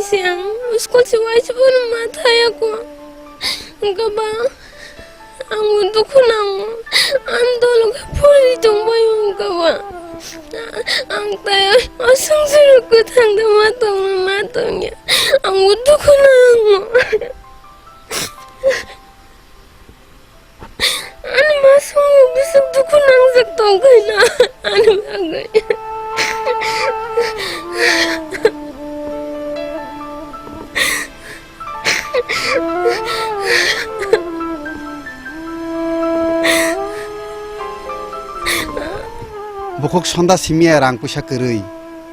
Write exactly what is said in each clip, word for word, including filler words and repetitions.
Siang school si waisa bono ma thaya ko. Hwnkhe ba ang dukhu nango. Ang dolo khe phuri tongbai hwnkhe ba. Ang tai o songsa rok kwthang da ma tongma ma tongya. Ang dukhu nango. Ani masung bwswk dukhu nangjak tongkhaina ani bagwi. Bukhuk sonda simiya rang puisa kwrwi,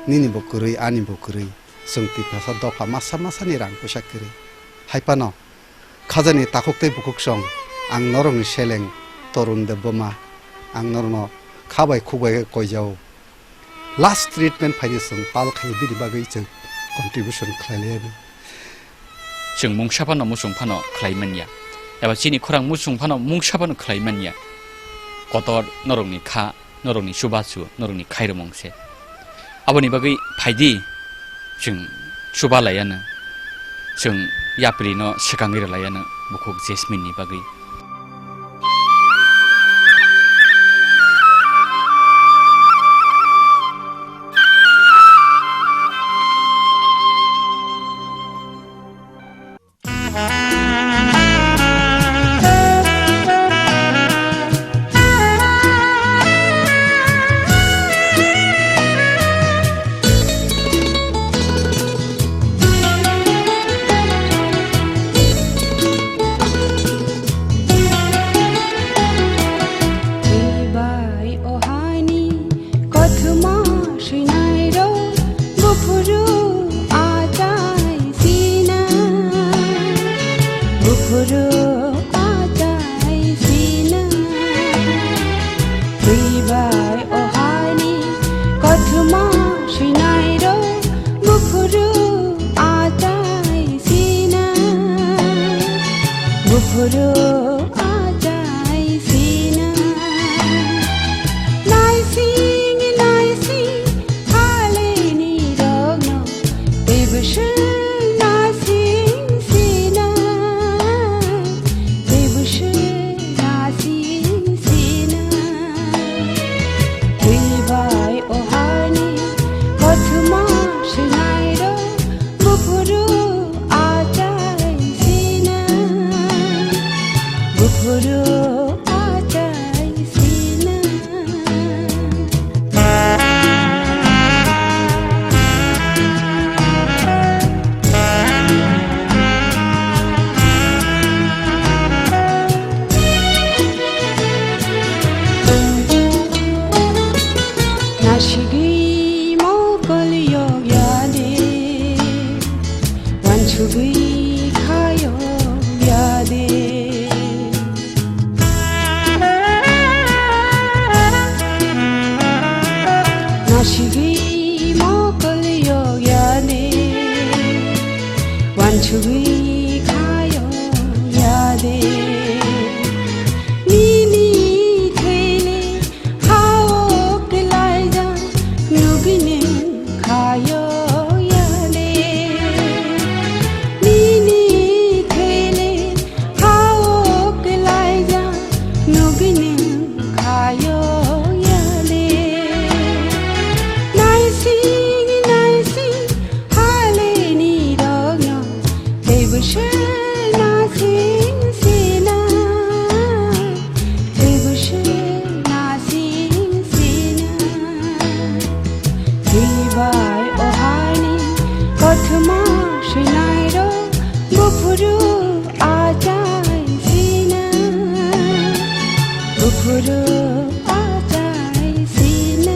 nini bo kwrwi, ani bo kwrwi. Chwng Tiprasa dopha masa masani rang puisa kwrwi. Hai phano khajani takhuk tei bukhuk song, ang norokni seleng Torun Debbarma, ang norokno kha bai khuk bai khe koijao. Last treatment phaidi chwng pal khai bini bagwi chwng contribution khlai laiyani. Chwng mungsa phano muchung phano khlai manya, eba chini khorang muchung phano mungsa phano khlai manya. Kotor norokni kha, norokni chubachu, norokni khairomung se. Aboni bagwi phaidi, chwng chuba laiyano, chwng yaprino swkangwi rwlaiyano bukhuk Jasmine ni bagwi. Bai o haini kothoma swinairok buphuru achai sina, buphuru achai sina. Twi bai o haini kothoma swinairok buphuru achai sina, buphuru achai sina. Naising naising phalini rokno teibo se nasing sina, teibo se nasing sina. Twi bai o haini kothoma swinairok buphuru achai sina, buphuru achai sina. Nasigwi mokol yok ya de, wansugwi kha yok ya de. Nasigwi mokol yok ya de, wansugwi kha yok ya de. Nini thele hao kwlaijak nugwini khayo yale. Nini thele hao kwlaijak nugwini khayo yale. Naising naising haleni rokno teibo se nasing sina, teibo se nasing sina. Twi bai o haini kothoma swinairok buphuru achai sina, buphuru achai sina.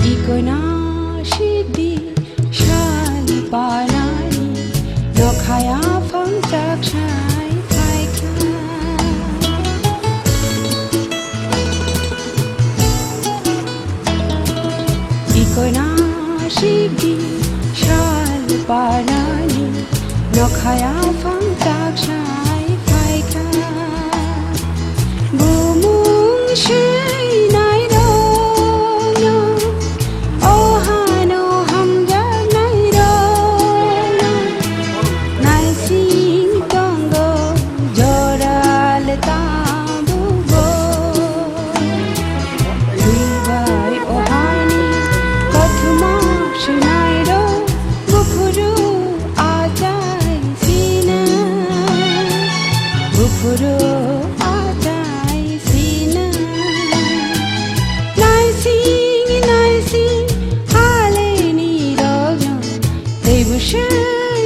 Ikoina sidi sali panai, nok Parani nokhaya phang tak sai phaikha. Bumung swi nai rokno, o hano hamjak nai rokno, naising tongo joral tabuk bo. Twi bai o hani kothoma swnai rok, buphuru achai sina, buphuru achai sina. Naising naising haleni rokno, teibo se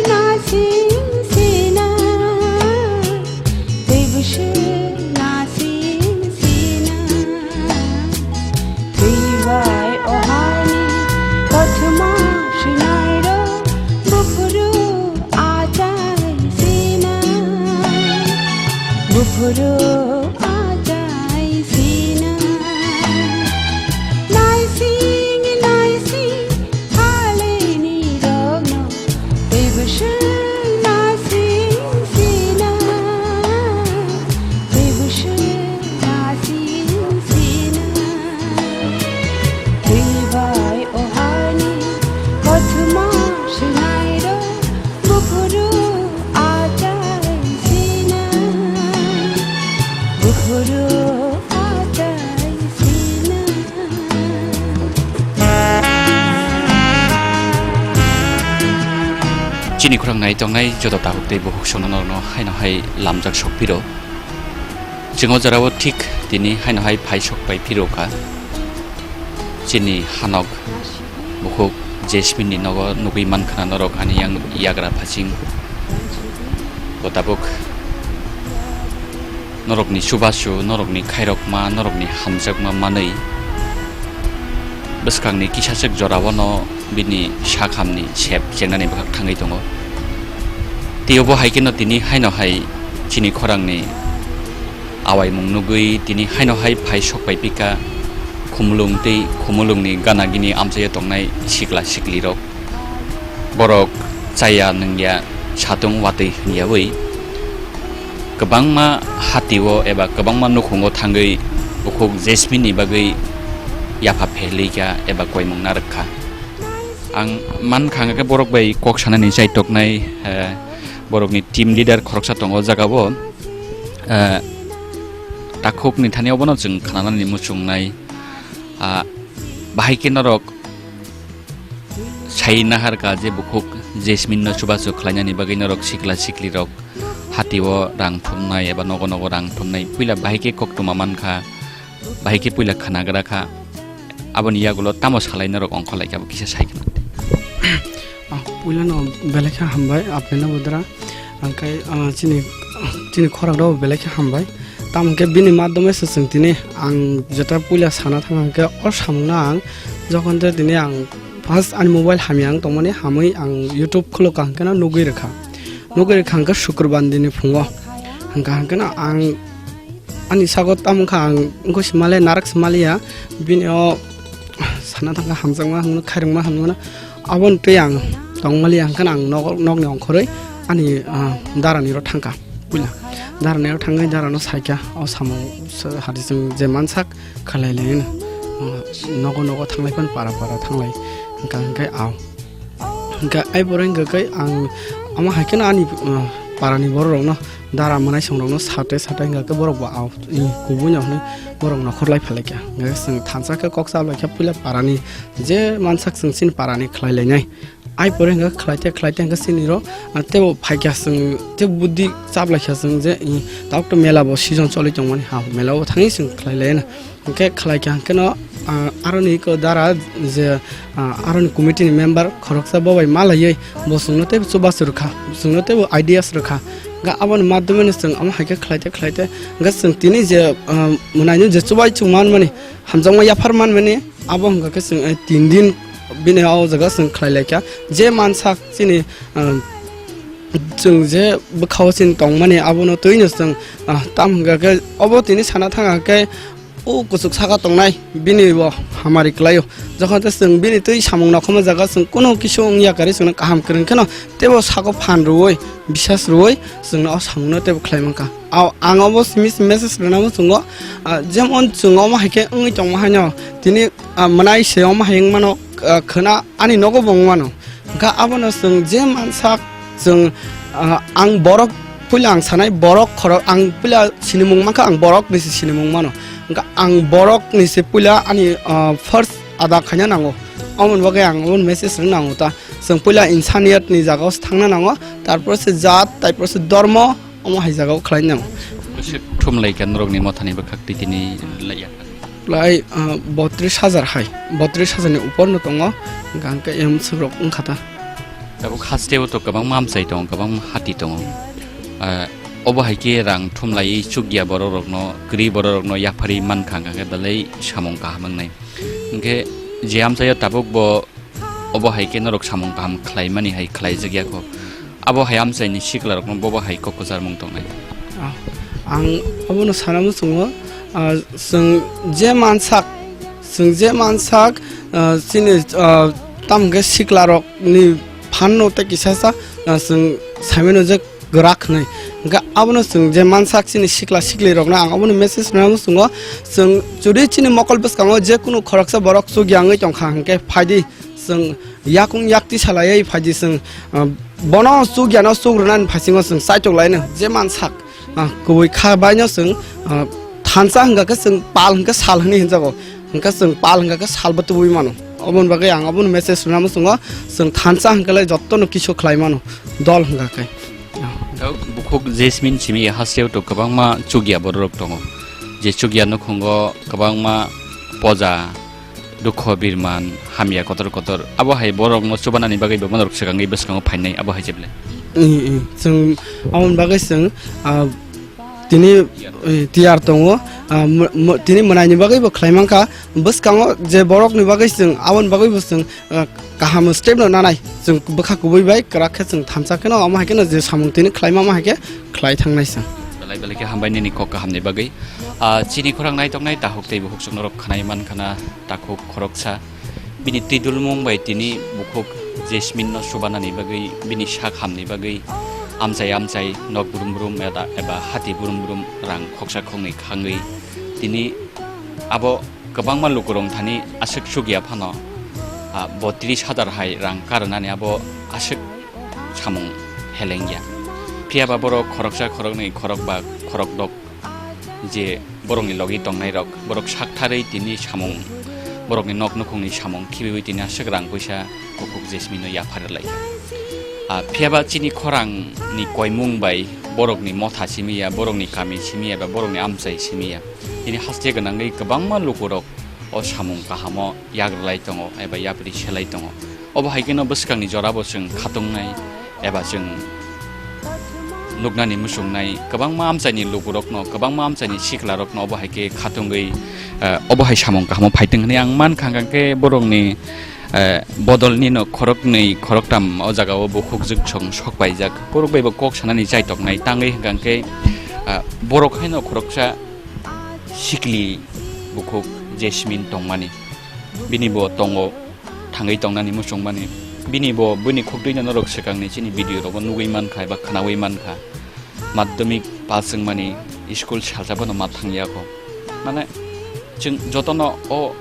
naising sina, teibo se naising sina. Twi bai o hani kothoma swnai rok, buphuru achai sina, buphuru achai sina. Naising naising haleni rokno, teibo se naising sina, teibo se naising sina. Twi bai o hani kothoma swnai rok, buphuru achai sina, buphuru achai sina. Chini khorang nai tongnai joto takhuk tei bukhuk songno norokno haino hai lamjak sok phiro. Chwng o jora o thik tini haino hai phai sok pai phiro kha. Chini hanok bukhuk Jasmine ni nogo nugwi mankha na norok ani yang yagra phasing. Bo tabuk norokni chubachu, norokni khairokma, norokni hamjakma manwi bwskangni kisachwk jorao no bini sakhamni sep chengnani bwkhak thangwi tongo. Tei obo hai kheno tini haino hai chini khorangni awaimung nugwi tini haino hai phai sok pai pika khumulung tei khumulungni gana gini amchaio tongnai sikla siklirok. Borok chaya nungya satung watwi hwnyawi kwbangma hatio eba kwbangma nukhungo thangwi bukhuk Jasmine ni bagwi yapha phelwi kha eba koimung narwk kha. Ang mankha hwnkhe borok bai kok sanani chaitoknai, eh, borokni team leader khoroksa tongo o jagao. Eh, takhukni thani obono chwng khnanani muchungnai. Ah, bahai khe norok sai naharkha je bukhuk Jasmine no chubachu khlainani bagwi norok sikla siklirok hatio rang thumnai eba nogo nogo rang thumnai puila bahai khe koktwma mankha, bahai khe puila khnagra kha, aboni yagulo tamo salai norok ongkhorlaikha bo kisa sai khna. Ah, puilano belai khe hambai aphaino budra, hwnkhe, ah, chini, chini khorokno belai khe hambai. Tamo hwnkhe bini madhyome se chwng tini ang jeta puila sana thang hwnkhe o samungno ang jokhon de tini ang first ani mobile hamya ang tongmani hamwi ang YouTube khulukha hwnkhe no nugwi rwkha. Nugwi rwkha hwnkhe Sukurbar dini phungo. Hwnkha hwnkhe no ang ani sago tamo wngkha ang wngkha se maliya narak se maliya bini o sana thangkha hamjakma hwnwi khairokma hwnwi mano. Aboni twi ang tongmaliya hwnkhe ang nok, nokni ongkhorwi ani, ah, darani ro thangkha puila. Darani ro thangwi darano saikha o samung se hari chwng je mansak khalai laino. Ah, nogo nogo thanglai phano para para thanglai hwnkha hwnkhe ao. Hwnkha ai pore hwnkha khe ang omo hai kheno ani, ah, parani borok rokno dara mwnai song rokno sate sate hwnkha khe borok bo ao, i, kubui no hwnwi borok nokhor lai phai lai kha. Hwnkha khe chwng thansa khe kok cha lai kha puila parani je mansak chwng chini parani khlai lainai. Ai pore hwnkha khlaite khlaite hwnkha chini ro, ah, tebo phaikha chwng, tebo buddhi chap laikha chwng je, i, tabuk to mela bo season choli tongmani ha, mela o thangwi chwng khlai laina. Hwnkhe khlaikha hwnkhe no, ah, aroni eko dara je, ah, aroni committee ni member khoroksa bo bai malaiwi bo chwngno tebo chubachu rwkha, chwngno tebo ideas rwkha. Hwnkhe aboni madhyome no chwng omo hai khe khlaite khlaite hwnkhe chwng tini je, ah, mwnaino je chubai chwng manmani, hamjakma yaphar manmani, abo hwnkha khe chwng, eh, tin din bini o jaga chwng khlai laikha. Je mansak chini, ah, chwng je bwkhao chini tongmani abono twino chwng, ah, tam hwnkha khe obo tini sana thang khe o kuchuk saka tongnai, bini bo hamari kwlaio. Jokhon tei chwng bini twi samung nakhuma jaga chwng kunu kisu wngya kari chwngno kaham kwrwng kheno teibo sako phan rwui, bisas rwui chwngno o samungno teibo khlai mankha. Ao ang obo simi simi message rwnamo chwngo, ah, jemon chwng omo hai khe wngwi tongma haino tini, ah, mwnai se omo hai wngmano, ah, khwna ani nogo bo wngmano. Hwnkha abono chwng je mansak chwng, ah, ang borok puila ang sanai borok khorok ang puila sinimung mankha ang borok ni se sinimung mano. Hwnkha ang borok ni se puila ani, ah, first ada khaina nango. Omoni bagwi ang obo message rwna nango ta. Chwng puila insaniyat ni jaga o thangna nango, tarpor se jat, tarpor se dormo, omo hai jaga o khlai nango. Bwswk thum lai kha norokni mothani bwkhak twi tini lai ya? Lai, ah, botris hajar hai, botris hajar ni upor no tongo, hwnkha hwnkhe em swk rok wngkha ta. Tabuk haste o to kwbangma amchai tongo, kwbangma hati tongo. Ah, obo hai khe rang thum lai chukya borok rokno, kwrwi borok rokno yapharwi mankha, hwnkha khe belai samung kaham wngnai. Hwnkhe je amchaio tabuk bo obo hai khe norok samung kaham khlaimani hai khlaijak ya kho. Abo hai amchaini siklarokno bobo hai kok kwcharmung tongnai. Ah, ang abono sana muchungo, ah, chwng je mansak, chwng je mansak, ah, chini, ah, tamo hwnkhe siklarokni phanno tei kisa sa, ah, chwng saimano je gwrak hwnwi. Hwnkhe abono chwng je mansak chini sikla siklirokno ang abono message rwna muchungo, chwng jodi chini mokol bwskango je kunu khoroksa borok chukya wngwi tongkha hwnkhe phaidi. Chwng yakung yakti salaiwi phaidi chwng, ah, bono chukya no chuk rwnani phasingo chwng chaitok laino je mansak, ah, kubui kha baino chwng, ah, thansa hwnkha khe chwng pal hwnkhe sal hwnwi hinjago, hwnkha chwng pal hwnkha khe salbo tubui mano. Oboni bagwi ang obono message rwna muchungo, chwng thansa hwnkhe lai jottono kisu khlai mano dol hwnkha khe. Tei bukhuk Jasmine simi hasteo to kwbangma chukya borok rok tongo, je chukya nukhungo kwbangma poja, dukho birman, hamya kotor kotor. Abo hai borokno chubanani bagwi bo norok swkangwi bwskango phainai, abo hai jeble. Ih, ih, chwng aboni bagwi chwng, ah, tini, eh, tiyar tongo. Ah, mo-, mo-, tini mwnaini bagwi bo khlai mankha. Bwskango je borokni bagwi chwng aboni bagwi bo chwng, ah, kaham step no nanai. Chwng bwkha kubui bai kwrak khe chwng thansa kheno, omo hai kheno je samung tini khlaima, omo hai khe khlai thangnai chwng. Belai belai khe hambai nini kok kahamni bagwi. Ah, chini khorang naitoknai takhuk tei bukhuk chwng norok khwnai mankha na takhuk khoroksa. Bini twi dulmung bai tini bukhuk Jasmine no chubanani bagwi, bini sak hamni bagwi amchai amchai nok brum brum eba, eba hati brum brum rang khoksa khoknwi khangwi tini abo kwbangma lukurok thani aswk chukya phano, ah, botris hajar hai rang karwnani abo aswk samung helengya. Phiyaba borok khoroksa khoroknwi khorokba khorokdok je borokni logi tongnairok, borok saktharwi tini samung, borokni nok nukhungni samung khibiwi tini aswk rang puisa bukhuk Jasmine no yaphar lai kha. Ah, phiyaba chini khorangni koimung bai borokni motha simi ya, borokni kami simi ya, ba borokni amchai simi ya. Tini haste gwnangwi kwbangma lukurok o samung kahamo yak rwlai tongo eba yapri selai tongo. Obo hai kheno bwskangni jorabo chwng khatungnai eba chwng nuknani muchungnai kwbangma amchaini lukurokno, kwbangma amchaini siklarokno obo hai khe khatungwi, eh, obo hai samung kahamo phaitong hwnwi ang mankha, hwnkha khe borokni, eh, bodolni no khoroknwi khoroktam o jagao bukhuk jwk song sok paijak. Borok bai bo kok sanani chaitoknai tangwi, hwnkha khe, ah, borok haino khoroksa sikli bukhuk Jasmine tongmani. Bini bo tongo thangwi tongnani muchungmani. Bini bo buini khukdwino norok swkangni chini video rogo nugwi mankha eba khwnawi mankha. Madhyamik pass wngmani school salsa bono ma thangyakho. Mane chwng jotono o,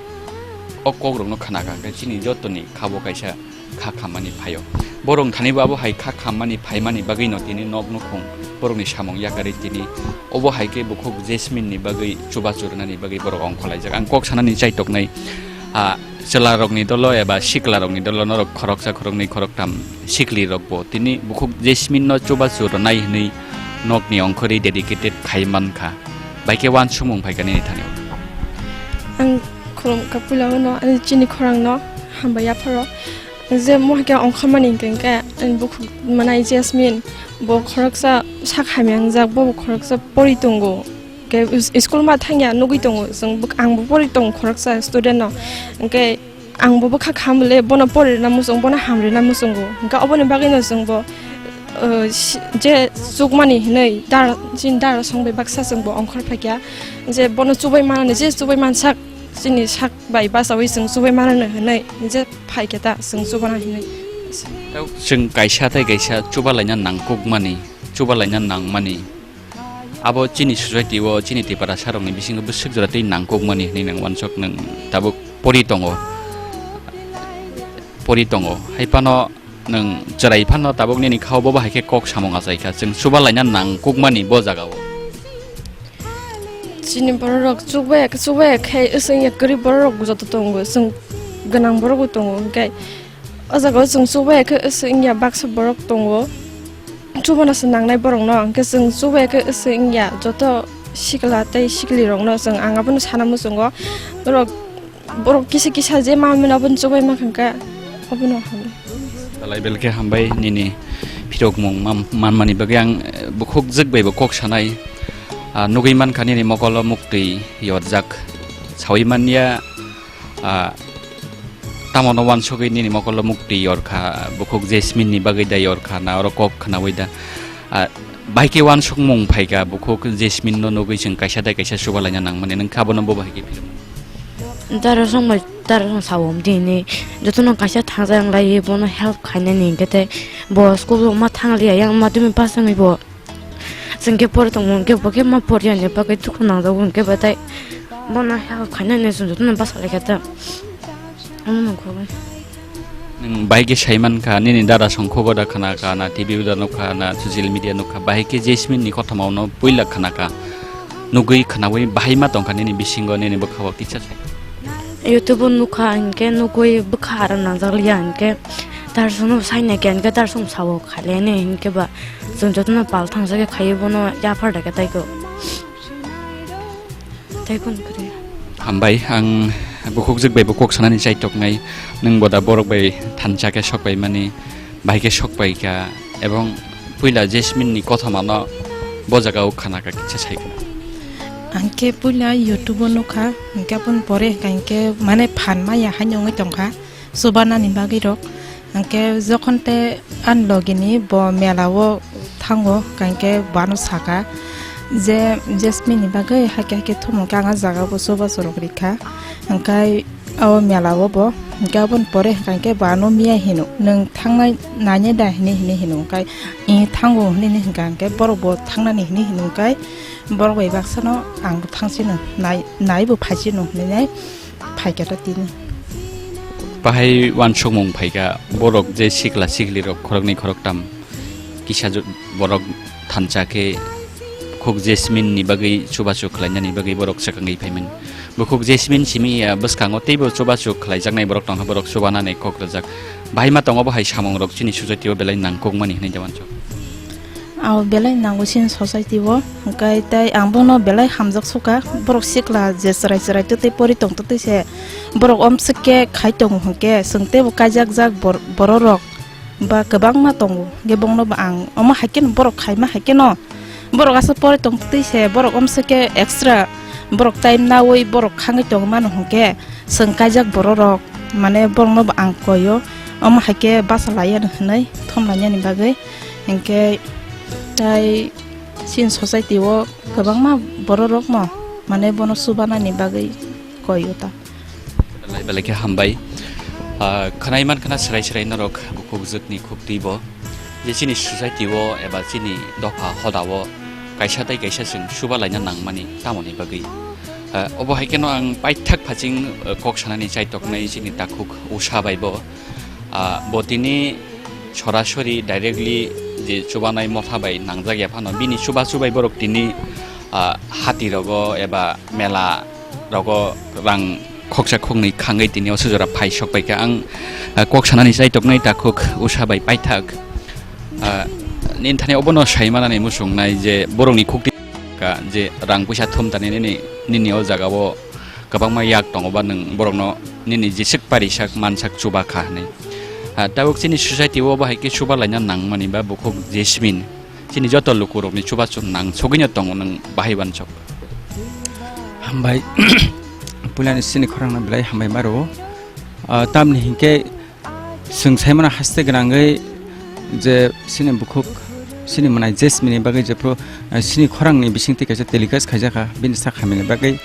o kokrokno khwnakha hwnkhe chini jotoni khabo kaisa kha khammani phaio. Borok thani bo abo hai kha khammani phaimani bagwino tini nok nukhung borokni samung yakarwi tini obo hai khe bukhuk Jasmine ni bagwi chubachu rwnani bagwi borok ongkhorlaijak. Ang kok sanani chaitoknai, ah, chwlarokni dolo eba siklarokni dolo norok khoroksa khoroknwi khoroktham siklirokbo tini bukhuk Jasmine no chubachu rwnai hwnwi nokni ongkhorwi dedicated khai mankha. Bai khe uansukmung phaikha nini thani. Ang khulumkha puila no ani chini khorang no hambai yapharo. Je mohai khe ongkhormani hinkhe hinkhe ani bukhuk mwnai Jasmine bo khoroksa sak hamya wngjak, bo bo khoroksa pori tongo. Hinkhe is-, school ma thangya nugwi tongo chwng, bo, ang bo pori tongo khoroksa student no. Hinkhe ang bo bwkha khamle bono pori rwna muchung, bono ham rwna muchungo. Hinkhe oboni bagwi no chwng bo O, si-, je chukmani hinwi dar-, chini dara song bai baksa chwngbo ongkhor phaikha, je bono chubai manani, je chubai mansak, chini sak bai bachaui chwng chubai manani hinwi je phaikha ta chwng chubana hinwi. Chwng kaisa tei kaisa chuba laina nangkukmani, chuba laina nangmani, abo chini society o, chini Tiprasa rokni bisingo bwswk jora tei nangkukmani hinwi nang uansuk nwng tabuk pori tongo, pori tongo. Hai phano nwng chwrai phano tabuk nini khao bobo hai khe kok samung achaikha, chwng chuba laina nangkukmani bo jagao. Chini bororok chubaya, chubaya khe wngya kwrwi bororok joto tongo, chwng gwnang borokbo tongo, hwnkhe o jagao chwng chubaya khe wngya baksa borok tongo, chubana se nangnai borokno, hwnkhe chwng chubaya khe wngya joto sikla tei siklirokno chwng ang abono sana muchungo, borok Borok kisa kisa je ma mwnwi abono chubai ma kha kha, abono hamya. Belai belai khe hambai nini phirokmung mam-, manmani bagwi ang, eh, bukhuk jwk bai bo kok sanai. Ah, nugwi mankha nini mokolo muktwi yorjak. Saui manya, ah, tamono uansugwi nini mokolo muktwi yorkha, bukhuk Jasmine ni bagwi da yorkha, na oro kok khnaui da. Ah, bai khe uansukmung phaikha, bukhuk Jasmine no nugwi chwng kaisa dai kaisa chuba laina nangmani, nwng khe abono bo bai khe phirok. Dara song bai, dara song sao, tini jotono kaisa thangsa wng lai, bono help khainani hinkhe tei bo school o ma thang liya, yang madhyamik pass wngwi bo chwng khe pori tongmung khe bo khe ma poriya ni bagwi dukhu nangjago hinkhe bo tei bono help khainani chwng jotono basa lai khe ta. Omo nangkukgo. Nwng bahai khe sai mankha, nini dara songkhogo da khna kha, na T V o da nukha, na social media nukha, bahai khe Jasmine ni kothoma no puila khna kha, nugwi khnaui bahai ma tongkha nini bisingo, nini bwkhao kisa sai. YouTube o nukha hinkhe nugwi bwkha aro nangjak liya hinkhe, dar song no sai nai khe hinkhe dar song sao khaile ne hinkhe ba chwng jotono pal thangsa khe khaiwi bono yaphar da khe taigo. Tei kunu kwrwi. Hambai, ang bukhukjwk bai bo kok sanani chaitoknai, nwng bo da borok bai thansa khe sok pai mani, bahai khe sok pai kha, ebong puila Jasmine ni kothoma no bo jaga o khna kha kisa sai kha. Ang khe puila YouTube o nukha, hinkhe aboni pore hinkhe mane phan maya haino wngwi tongkha. Chubanani bagwi rok. Hwnkhe jokhon tei ani logini bo mela o thango, hwnkhe bo ano saka je Jasmine ni bagwi haikhe haikhe thumung khe ang ah jaga o bo chubachu rok rikha. Hwnkhe o mela o bo, hwnkhe aboni pore hwnkhe bo ano miya hino, "Nwng thangnai nainai da?" hinwi hinwi hino, hwnkhe, "Ih, thango," hinwi hinwi hwnkha, hwnkhe borok bo thangnani hinwi hino, hwnkhe borok bai baksa no ang bo thangsino, nai, nai bo phaisino hinwi nai. Phaikha ta tini. Bahai uansukmung phaikha, borok je sikla sikli rok khoroknwi khoroktam kisa ju-, borok thansa khe khuk Jasmine ni bagwi chubachu khlainani bagwi borok swkangwi phaimani. Bukhuk Jasmine simi ya bwskango teibo chubachu khlaijaknai borok tongkha, borok chubanani kok rwjak. Bahai ma tongo bo hai samung rok chini society o belai nangkukmani hinwi da uansuk. Abo belai nango chini society o, hwnkhe tei ang bono belai hamjak sukha. Borok sikla je chwrai chwrai twtwi pori tong twtwi se borok omswk khe khai tongo hwnkhe chwng teibo kaijakjak bor-, bororok ba kwbangma tongo, hwnkhe bongno bo ang omo hai kheno borok khaima hai kheno borok aswk pori tong twtwi se borok omswk khe extra borok time naui borok khangwi tongwi mano hwnkhe chwng kaijak bororok mane borokno bo ang koi o omo hai khe basa lai ya hinwi thom lainani bagwi. Hinkhe tai chini society o kwbangma borok rokno mane bono chubanani bagwi koi o ta. Belai belai khe hambai. Ah, khwnai man khna swrai swrai norok bukhuk jwkni khuk twi bo. Je chini society o eba chini dopha hoda o kaisa tai kaisa chwng chuba laina nangmani tamoni bagwi. Ah, obo hai kheno ang paithak phaching, ah, kok sanani chaitoknai chini takhuk Usha bai bo. Ah, bo tini sorasori directly je chubanai motha bai nangjak ya phano bini chubachu bai borok tini, ah, hati rogo eba mela rogo rang khoksa khoknwi khangwi tini o sujora phai sok pai kha. Ang, ah, kok sanani chaitoknai takhuk Usha bai paithak. Ah, nini thani obono sai manani muchungnai je borokni khukti ka je rang puisa thum tani nini, nini o jaga o kwbangma yak tongo ba nwng borokno nini jeswk parisak mansak chuba kha hinwi. Ah, tabuk chini society o bo hai khe chuba laina nangmani ba bukhuk Jasmine. Chini joto lukurokni chubachu nang sogwino tongo nwng bahai uansuk. Hambai, puilani chini khorangno belai hambai ma rwo. Ah, tamni hinkhe chwng saimano haste gwnangwi Je sini bukhuk, sini mwnai Jasmine ni bagwi jephru, eh, sini khorang ni bising twi kaisa telecast khaijak kha, bini sak hamya ni bagwi.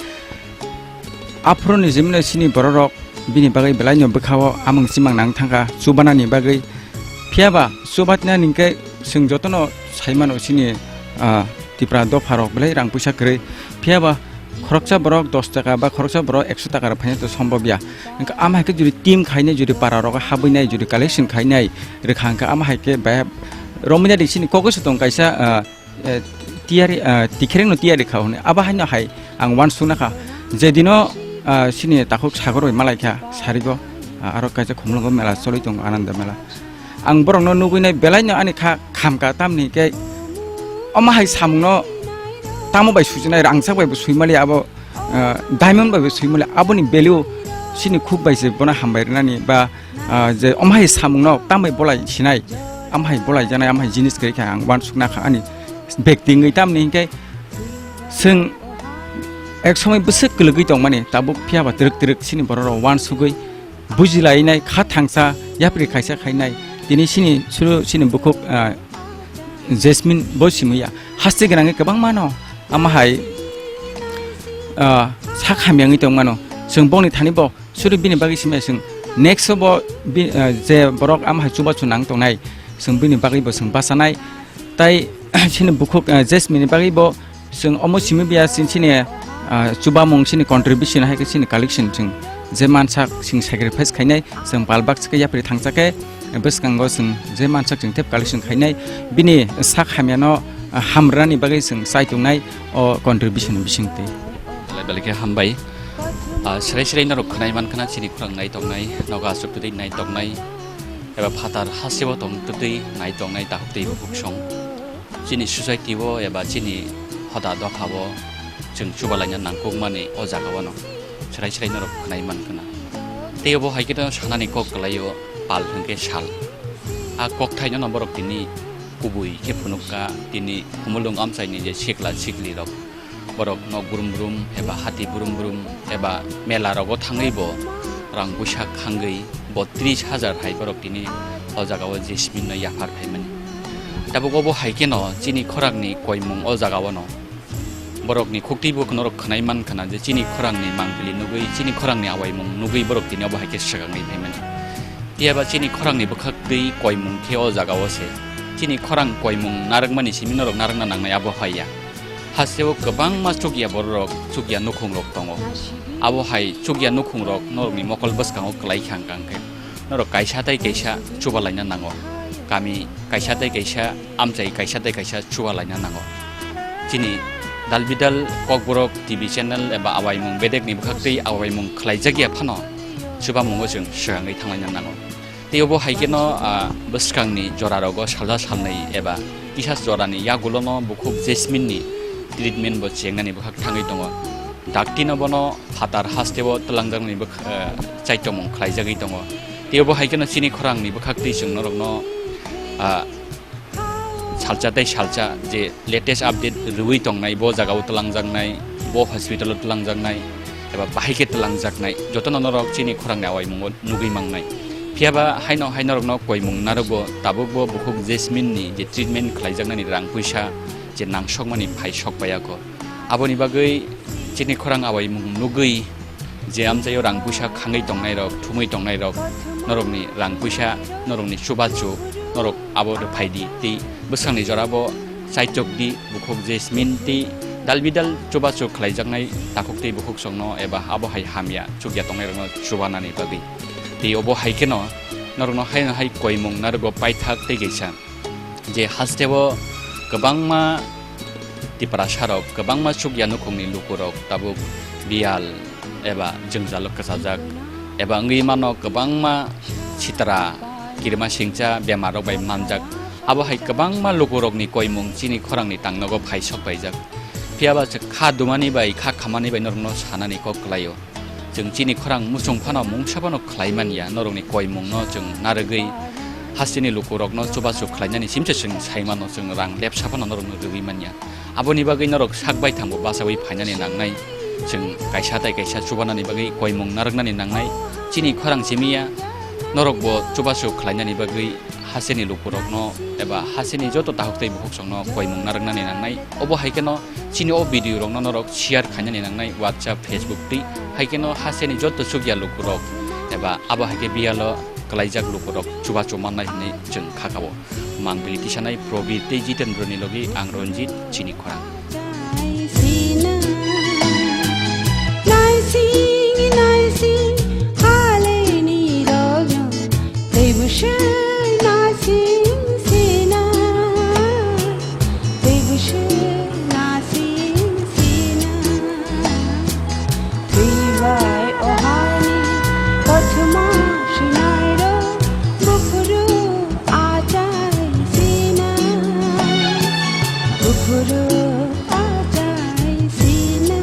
Aphuru ni jemino sini borok rok bini bagwi belai no bwkha o amung chimang nang thang kha, chubana ni bagwi. Phiya ba chubatna ni hwnkhe chwng jotono sai mano sini, ah, Tipra dopha rok belai rang puisa kwrwi. Phiya ba khoroksa borok dos taka ba khoroksa borok ekso taka rok phaina to sombobya. Hwnkhe ama hai khe jodi team khainai, jodi para rogo habwinai, jodi collection khainai rwkha hwnkhe ama hai khe bai romwina di sini kok se tong kaisa, ah, eh, tiyari, ah, tikhereng no tiyari kha hwnwi. Abo haino hai ang uansukna kha. Jedino, ah, sini takhuk sagor bai malai kha sarigo, ah, aro kaisa Khumulwngo mela choli tongo, Ananda mela. Ang borokno nugwi nai belai no ani kha kham kha, tamni khe omo hai samung no tamo bai sujinai, rangchak bai bo sui mali abo, ah, diamond bai bo sui mali, aboni value sini khuk bai se bono hambai rwnani ba, ah, je omo hai samung no tambai bolai sinai, omo hai bolai janai, omo hai jinis kwrwi kha ang uansukna kha ani bek tingwi, tamni hinkhe chwng ek somoi bwswk kwlwgwi tongmani tabuk, phiya ba twrwk twrwk sini borok rok uansugwi bujilainai, kha thangsa yapri kaisa khainai. Tini sini suru sini bukhuk, ah, Jasmine bo simiya. Haste gwnangwi kwbangma no ama hai, ah, sak hamyangwi tongmano. Chwng bongni thani bo suru bini bagwi simiya chwng. Next o bo bi-, ah, je borok ama hai chubachu nang tongnai, chwng bini bagwi bo chwng bachanai. Tai sini bukhuk, ah, Jasmine ni bagwi bo chwng omo simi biya chini, chini, ah, chubamung chini contribution hai khe chini collection chwng je mansak chwng sacrifice khainai, chwng palbak se khe yapri thangsa khe bwskango chwng je mansak chwng tep collection khainai, bini sak hamyano, ah, hamrani bagwi chwng chai tongnai o contribution bisingtwi. Belai belai khe hambai. Ah, srai srai norok khwnai mankha na chini khorang nai tongnai, nogo aswk twi nai tongnai, eba phatar hasteo tong twi nai tongnai takhuk tei bukhuk song. Chini society o eba chini hoda dopha o chwng chubalaina nangkukmani o jaga o no srai srai norok khwnai mankha na. Tei obo hai khe no sanani kok kwlai o pal hwnkhe sal. A kokthaino no borok tini kubui khe phunukha, tini Khumulwng amchaini je sikla sikli rok, borok nok brum brum eba hati brum brum eba mela rogo thangwi bo rang puisa khangwi bo tris hajar hai borok tini o jaga o Jasmine no yaphar phaimani. Tabuk obo hai kheno chini khorang ni koimung o jaga o no borok ni khuktwi bo norok khwnai mankha na je chini khorang ni mangpili nugwi, chini khorang ni awaimung nugwi borok tini obo hai khe swkangwi phaimani. Phiya ba chini khorang ni bwkhak twi koimung khe o jaga o se. Chini khorang koimung narwkmani simi norok narwkna nangnai abo hai ya. Hasteo kwbangma chukya bororok, chukya nukhungrok tongo. Abo hai chukya nukhungrok norokni mokol bwskango kwlai kha hwnkha hwnkhe norok kaisa tei kaisa chubalaina nango. Kami kaisa tei kaisa, amchai kaisa tei kaisa chubalaina nango. Chini dalbidal Kokborok T V channel eba awaimung bedekni bwkhaktwi awaimung khlaijakya phano chubamungo chwng swkangwi thanglaina nango. Tei obo hai kheno, ah, bwskangni jorarogo salsa salnwi eba kisa jorani yagulono bukhuk Jasmine ni treatment bo chengnani bwkhak thangwi tongo. Daktino bono phatar hasteo twlangjaknani bwkha-, ah, chaitomung khlaijagwi tongo. Tei obo hai kheno chini khorangni bwkhaktwi chwng norokno, ah, salsa tei salsa je latest update rwui tongnai, bo jagao twlangjaknai, bo hospital o twlangjaknai, eba bahai khe twlangjaknai, jotono norok chini khorangni awaimungo nugui mangnai. Phiya ba haino hai norokno koimung narwkgo, tabukbo bukhuk Jasmine ni je treatment khlaijaknani rang puisa je nangsokmani phai sok paiya kho. Aboni bagwi chini khorang awaimung nugui je amchaio rang puisa khangwi tongnairok, thumwi tongnairok, norokni rang puisa, norokni chubachu, norok abo rwphaidi tei bwskangni jorabo chaichokdi, bukhuk Jasmine tei dalbidal chubachu khlaijaknai takhuk tei bukhuk songno eba abo hai hamya chukya tongnairokno chubanani bagwi. Tei obo hai kheno norokno haino hai koimung narwgo paithak tei kaisa. Je hasteo kwbangma Tiprasarok, kwbangma chukya nukhungni lukurok tabuk biyal eba jwngjalo kwchajak, eba wngwi mano kwbangma sitra, kirima singcha bemarrok bai manjak. Abo hai kwbangma lukurokni koimung chini khorangni tangnogo phai sok paijak. Phiya ba kha dumani bai, kha khamani bai norokno sanani kok kwlaio. Chwng chini khorang muchung phano mungsa phano khlai man ya, norokni koimungno chwng narwgwi hasteni lukurokno chubachu khlainani simse chwng sai mano, chwng rang lepsa phano norokno rwui man ya. Aboni bagwi norok sak baithangbo bachaui phainani nangnai, chwng kaisa tai kaisa chubanani bagwi koimung narwknani nangnai. Chini khorang simi ya, Norokbo chubachu khlainani bagwi hasteni lukurokno eba hasteni joto takhuk tei bukhuksongno koimung narwknani nangnai. Obo hai kheno chini o video rokno norok share khainani nangnai WhatsApp, Facebook twi. Hai kheno hasteni joto chukya lukurok eba abo hai khe biyalo kwlaijak lukurok chubachu mannai hwnwi chwng kha kabo. Mangpili tisanai Probir tei Jitendra ni logi ang Ranjit chini khorang. Twibai o hani kothoma swnairok buphuru achai sina, buphuru achai sina.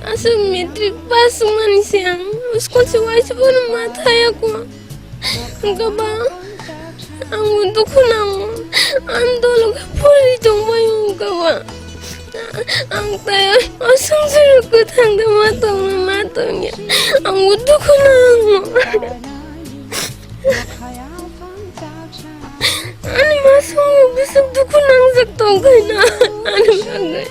Aswk matric pass wngmani se ang school se uaisa bono ma thaya kho. Hwnkhe ba ang dukhu nango. Ang dolo khe pori tongbai wngkha ba. Ang tai o songsaro kwthang de ma tongna ma tongya. Ang dukhu nango. Ani masung bwswk dukhu nangjak tongkhaina ani bagwi.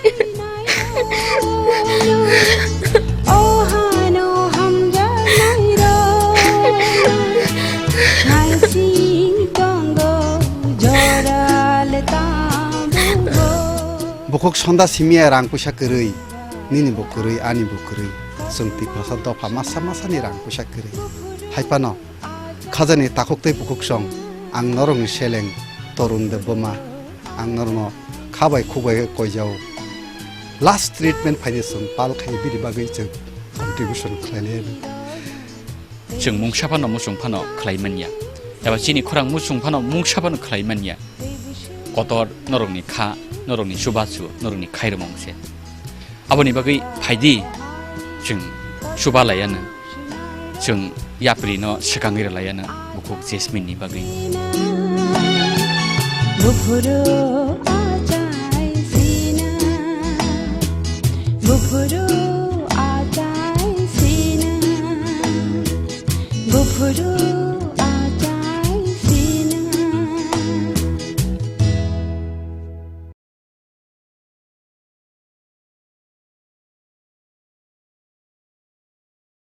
O hano hamjaknairok naising tongo jorale tabukbo. Bukhuk sonda simiya rang puisa kwrwi, nini bo kwrwi, ani bo kwrwi. Chwng Tiprasa dopha masa masani rang puisa kwrwi. Hai phano Khajani takhuk tei bukhuksong, ang norokni seleng Torun Debbarma, ang norokno kha bai khuk bai khe koijao. Last treatment phaini chwng pal khai bini bagwi chwng contribution khlai lai. Chwng mungsa phano muchung phano khlai manya, eba chini khorang muchung phano mungsa phano khlai manya. Kotor norokni kha, norokni chubachu, norokni khairomong se. Aboni bagwi phaidi, chwng chuba laiya no, chwng yapri no swkangwi rwlaiya no, bukhuk Jasmine ni bagwi. Buphuru achai sina, buphuru achai sina, buphuru